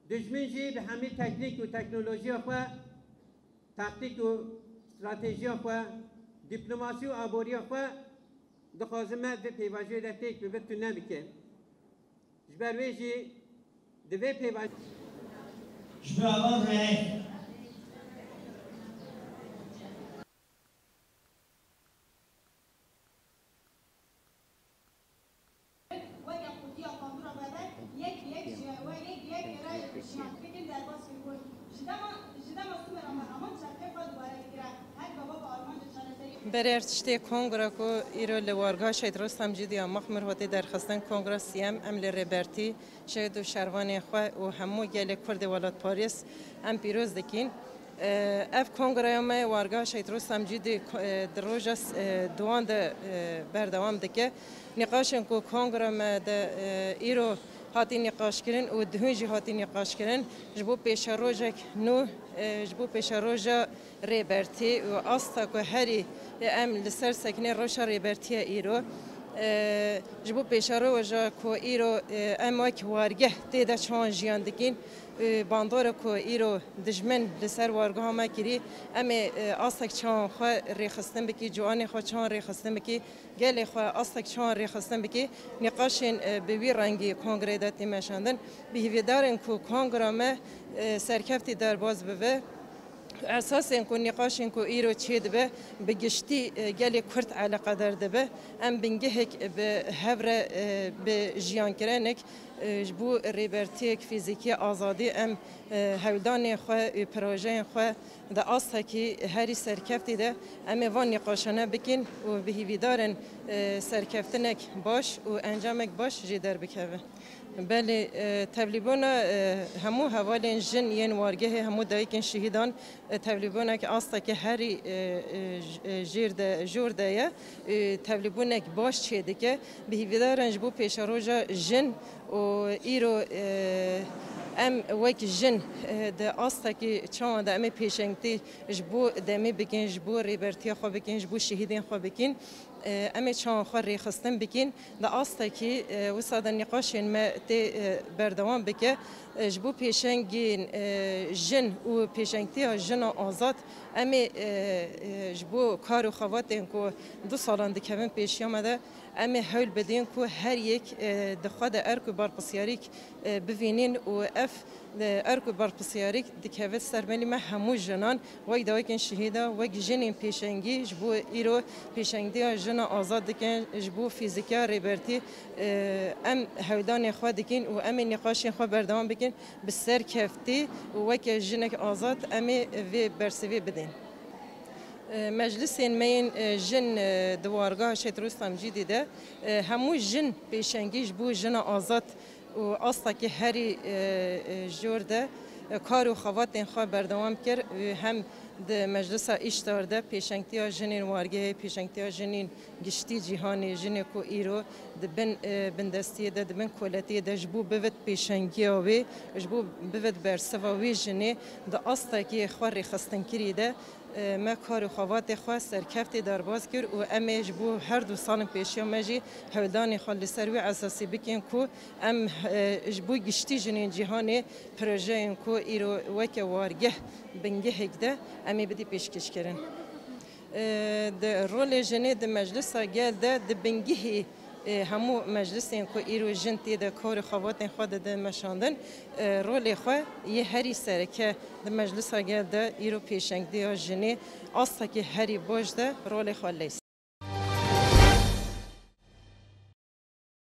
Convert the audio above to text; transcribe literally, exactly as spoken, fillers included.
Dijmin jî bi hemî teknîk û teknolojiya xwe, taktîk û stratejiya xwe, dîplomasî û aboriya xwe dixwazin me vê pêvajoyê de têk bibe, tune bike. Ji ber wê jî di vê pêvajoyê Ji bo avan rêyê. Weke qutiya bandora bebe, yek yek ji we yek yek re jiyan bikin derbas kiribûn. Ji dema, ji dema Sumera me heman çerxê xwe dubare dikire. Her baba bi armanca çareserî. Berê tiştê kongra ku îro li Wargeha Şehîd Rostam Cîdî ya Mexmûr hatê derxistin, kongra siyem, em li rêbertî, şehîd û şervanê xwe û hemû gelê Kurdê welatparêz em pîroz dikîn. Ev kongreya me Wargeha Şehîd Rostam Cîdî, e, di roja, e, duwan de, e, berdewam dike. Nîqaşên ku kongra me de, e, îro hatî nîqaşkirin û dihûn jî hatî nîqaşkirin, ji bo pêşerojek nû, e, ji bo pêşeroja rêbertî û asta ku herî, e, em li ser sekinê rewşa rêbertiye îro, e, ji bo pêşeroja ku îro, e, em wek wargeh tê de çawan jiyan dikîn, e, bandora ku îro dijmin li ser wargeha me kirî, em ê, e, astek çawan xwe rêxistin bikî, ciwanê xwe çawan rêxistin bikî, gelê xwe astek çawan rêxistin bikî, nîqaşên, e, bi wî rengî kongreyê de tê meşandin. Bi hîvîdar in ku kongra me, e, serkeftî derbaz bibe. Esasên ku, nîqaşên ku îro çêdibe, bi giştî, e, gelê Kurd eleqedar dibe. Em bingehek bi hev re, e, bi jiyankirenek, e, ji bo rêbertiyek fîzîkî azadî em, e, hewldanên xwe û projeyên xwe di astekî herî serkeftî de em ê van nîqaşane bikin û bi hîvîdar in, e, serkeftinek baş û encamek baş jê derbikeve. Belê, e, tevlîbûna, e, hemû hevalên jin yên wargehê, hemû dayikên şehîdan, e, tevlîbûnek astekî herî, e, e, j-, e, jêr de, jor de ye. E, tevlîbûnek baş çêdike. Bi hîvîdaran ji bo pêşeroja jin û îro, e, em wek jin, e, di astekî çawan de em ê pêşengtî ji bo demê bikin, ji bo rêbertiya xwe bikin, ji bo şehîdên xwe bikin. E, em ê çawan xwe rêxistin bikin. Di astekî, e, wisa de nîqaşên me tê, e, berdewam bike. E, ji bo pêşengên, e, jin û pêşengtiya jina azad, em ê, e, e, ji bo kar û xebatên ku du salan dikevin pêşiya me de, em ê hewl bidin ku her yek, e, di xwe de erk û berpirsiyarîk, e, bivînin û ev, e, erk û berpirsiyarîk dikeve ser belê me hemû jinan, wek dawikên şehîda, wek jinên pêşengî ji bo îro pêşengtiya jina azad dikin, ji bo fîzikiya rêbertî, e, em hewldanê xwe dikin û em ê nîqaşên xwe berdewam bikin, bi serkeftî û weke jinek azad em ê vê bersivê bidin. E, meclisên me yên, e, jin, e, di wargeha Şehîd Rostam Cîdî de, e, hemû jin pêşengî ji bo jina azad û astekî herî, e, e, jor de, e, kar û xebatên xwe berdewam kir. E, hem di Meclisa Îştar de pêşengtiya jinên wargehê, pêşengtiya jinên giştî cîhanê, jinê ku îro di bin, e, bindestiyê de, di bin koletiyê de ji bo bivit pêşengiya wê, ji bo bivit bersiva wê jinê di astekî xwe rêxistinkirî de, e, me kar û xebatê xwe serkeftî derbas kir û em ê ji bo her du salên pêşiya me jî hewldanê xwe li ser wî esasî bikin ku em, e, ji bo giştî jinên cîhanê projeyên ku îro weke wargeh bingehek de em ê bidî pêşkêşkirin. E, di rolê jinê di Meclisa Gel de di bingehî, e, hemû meclisên ku îro jin tê de kar û xebatên xwe dide meşandin, e, rolê xwe yê herî sereke di Meclisa Gel de îro pêşengtiya jinê astekî herî baş de rolê xwe leyst.